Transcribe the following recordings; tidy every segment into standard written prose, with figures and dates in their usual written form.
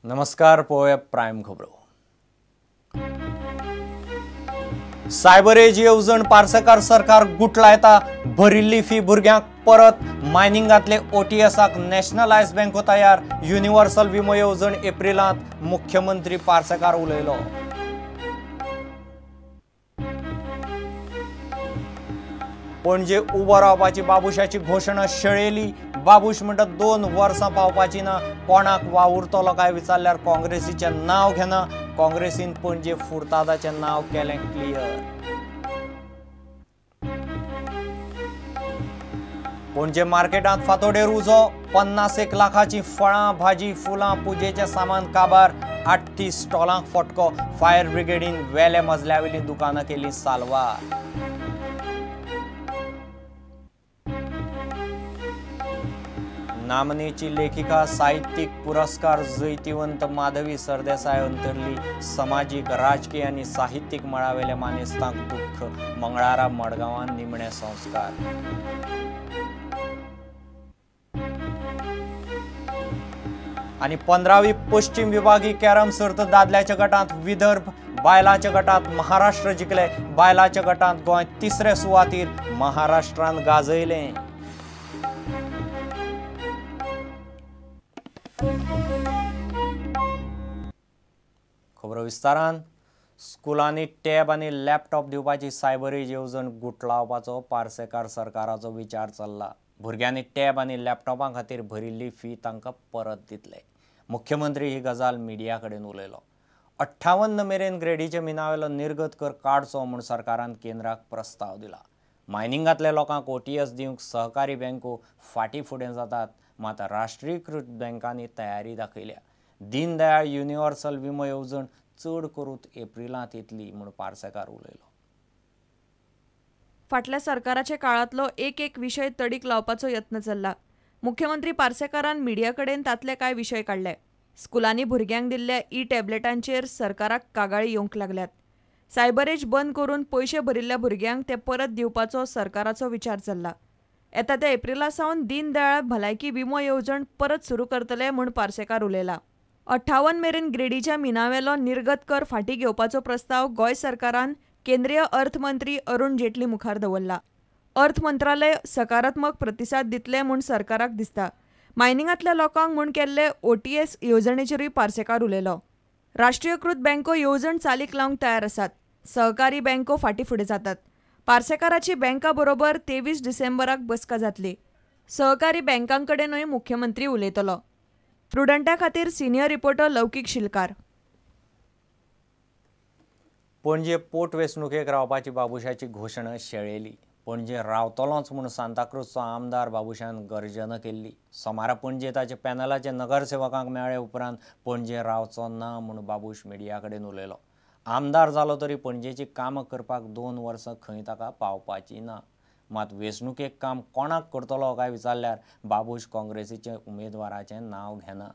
नमस्कार, पळोवया प्रायम खबरो. सायबर एज येवजण पार्सेकार सरकार गुटलायता, भरिल्ली फी भुरग्यांक परत, मायनिंगांतले ओटीएसाक नॅशनलायज बँको तयार, युनिव्हर्सल विमो येवजण एप्रिलांत, मुख्यमंत्री पार्सेकार उलयलो. पणजे उबो रावपाची बाबुशाची घोशणा शेळेली. बाबूश म्हणटा 2 वर्सां पावपाची ना, कोणाक वावुरतलो काय विचारल्यार काँग्रेसीचें नांव घेना. काँग्रेसीन पणजे फुर्तादाचें नांव केलें क्लियर. पणजे मार्केटांत फांतोडेर उजो, 51 लाखाची फळां, भाजी, फुलां, पुजेचें सामान काबार, 38 स्टॉलांक फटको. फायर ब्रिगेडीन वेल्या मजल्यावेलीं दुकानां केलीं साल्वार. नामनेची लेखिका, साहित्यिक पुरस्कार जैतिवंत माधवी सरदेसाय अंतरली. समाजीक, राजकीय आनी साहित्यीक मळावेल्या मानेस्तांक दुख्ख. मंगळारा मडगांवान निमणे संस्कार. आनी 15वी पश्चिम विभागीय कॅरम सर्त दादल्याच्या गटांत विदर्भ, बायलांच्या गटांत महाराष्ट्र जिखले. बायलांच्या गटांत गोंय 3रे सुवातीर, महाराष्ट्रान गाजयलें. खबरो विस्तारान. स्कुलांनी टॅब आनी लॅपटॉप दिवपाची सायबर एज येवजण गुटलावपाचो पार्सेकार सरकाराचो विचार चल्ला. भुरग्यांनी टॅब आनी लॅपटॉपां खातीर भरिल्ली फी तांकां परत दितले. मुख्यमंत्री ही गजाल मिडिया कडेन उलयलो. 58 मेरेन ग्रेडीच्या मिनावेलो निर्गत कर काडचो म्हूण सरकारान केंद्राक प्रस्ताव दिला. मायनिंगांतल्या लोकांक ओटीएस दिवंक सहकारी बँको फाटीं फुडें जातात, मात राष्ट्रीयकृत बँकांनी तयारी दाखयल्या. दीनदयाळ युनिव्हर्सल विमो येवजण चड करून एप्रिलांत येतली म्हूण पार्सेकार उलयलो. फाटल्या सरकाराच्या काळांतलो एक एक विशय तडीक लावपाचो यत्न चल्ला. मुख्यमंत्री पार्सेकारान मिडिया कडेन तांतले कांय विशय काडले. स्कुलांनी भुरग्यांक दिल्ल्या ई टॅबलेटांचेर सरकाराक कागाळी येवंक लागल्यात. सायबर एज बंद करून पयशे भरिल्ल्या भुरग्यांक ते परत दिवपाचो सरकाराचो विचार चल्ला. येता त्या एप्रिला सावन दीनदयाळ भलायकी विमो येवजण परत सुरू करतले म्हूण पार्सेकार उलयला. 58 मेरेन ग्रेडीच्या मिनावेलो निर्गत कर फाटीं घेवपाचो प्रस्ताव गोंय सरकारान केंद्रीय अर्थमंत्री अरुण जेटली मुखार दवरला. अर्थ मंत्रालय सकारात्मक प्रतिसाद दितले म्हूण सरकाराक दिसता. मायनिंगांतल्या लोकांक म्हूण केल्ले ओटीएस येवजणेचेरूय पार्सेकार उलयलो. राष्ट्रीयकृत बँको येवजण चालीक लावंक तयार आसात. सहकारी बँको फाटीं फुडें जातात. पार्सेकाराची बँका बरोबर 23 डिसेंबराक बसका जातली. सहकारी बँकां कडेनूय मुख्यमंत्री उलयतलो. प्रुडंटा खातीर सिनियर रिपोर्टर लौकीक शिलकार. पणजे पोटवेंचणुकेक रावपाची बाबुशाची घोशणा शेळेली. पणजे रावतलोच म्हूण सांताक्रूजचो आमदार बाबुशान गर्जना केल्ली. सोमारा पणजे ताच्या पॅनलाच्या नगरसेवकांक मेळ्ळे उपरांत पणजे रावचो ना म्हूण बाबूश मिडिया कडेन उलयलो. आमदार जालो तरी पणजेची कामां करपाक 2 वर्सां खंय ताका पावपाची ना. मात वेंचणुकेक काम कोणाक करतलो काय विचारल्यार बाबूश काँग्रेसीच्या उमेदवाराचें नांव घेना.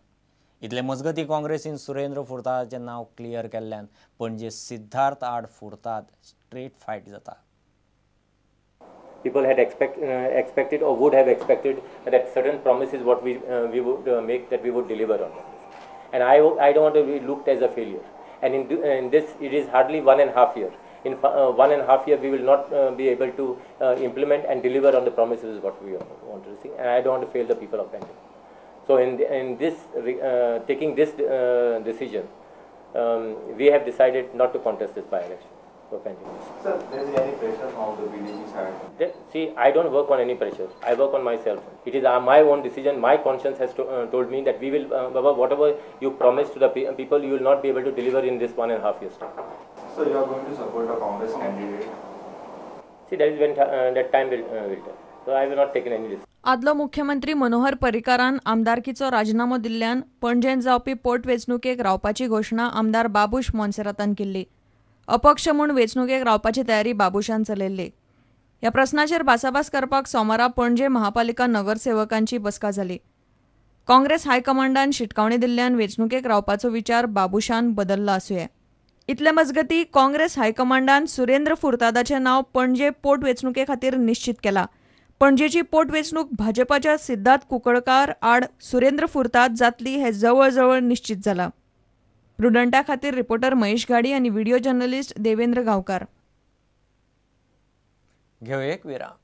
इतले मजगती काँग्रेसीन सुरेंद्र फुर्तादाचें नांव क्लियर केल्ल्यान पणजे सिद्धार्थ आड फुर्ताद स्ट्रेट फायट जाता. People had expected or would have expected that certain promises what we would make, that we would deliver on. And I don't want to be looked as a failure. And in this, it is hardly 1.5 year. In 1.5 year, we will not be able to implement and deliver on the promises what we want to see. And I don't want to fail the people of Panjim. So in this taking this decision, we have decided not to contest this by-election for Panjim. Sir, there is any pressure from the BJP side? See, I don't work on any pressure. I work on myself. It is my own decision. My conscience has told me that we will, Baba, whatever you promise to the people, you will not be able to deliver in this 1.5 years time. So you are going to support a Congress candidate? See, that is when that time will tell. So I will not take any decision. आदलो मुख्यमंत्री मनोहर पर्रीकारान आमदारकीचो राजिनामो दिल्ल्यान पणजेंत जावपी पोटवेंचणुकेक रावपाची घोशणा आमदार बाबूश मोन्सेरातान केल्ली. अपक्ष म्हूण वेंचणुकेक रावपाची तयारी बाबूशान चलयल्ली. ह्या प्रस्नाचेर भासाभास करपाक सोमारा पणजे महापालिका नगरसेवकांची बसका जाली. काँग्रेस हायकमांडान शिटकावणी दिल्ल्यान वेंचणुकेक रावपाचो विचार बाबूशान बदल्ला आसुये. इतले मजगती काँग्रेस हायकमांडान सुरेंद्र फुर्तादाचें नांव पणजे पोटवेंचणुके खातीर निश्चित केला. पणजेची पोटवेंचणूक भाजपाच्या सिद्धार्थ कुंकळकार आड सुरेंद्र फुर्ताद जातली हे जवळजवळ निश्चित जाला. प्रुडंटा खातीर रिपोर्टर महेश घाडी आनी व्हिडिओ जर्नलिस्ट देवेंद्र गांवकार. घेवया एक विराम.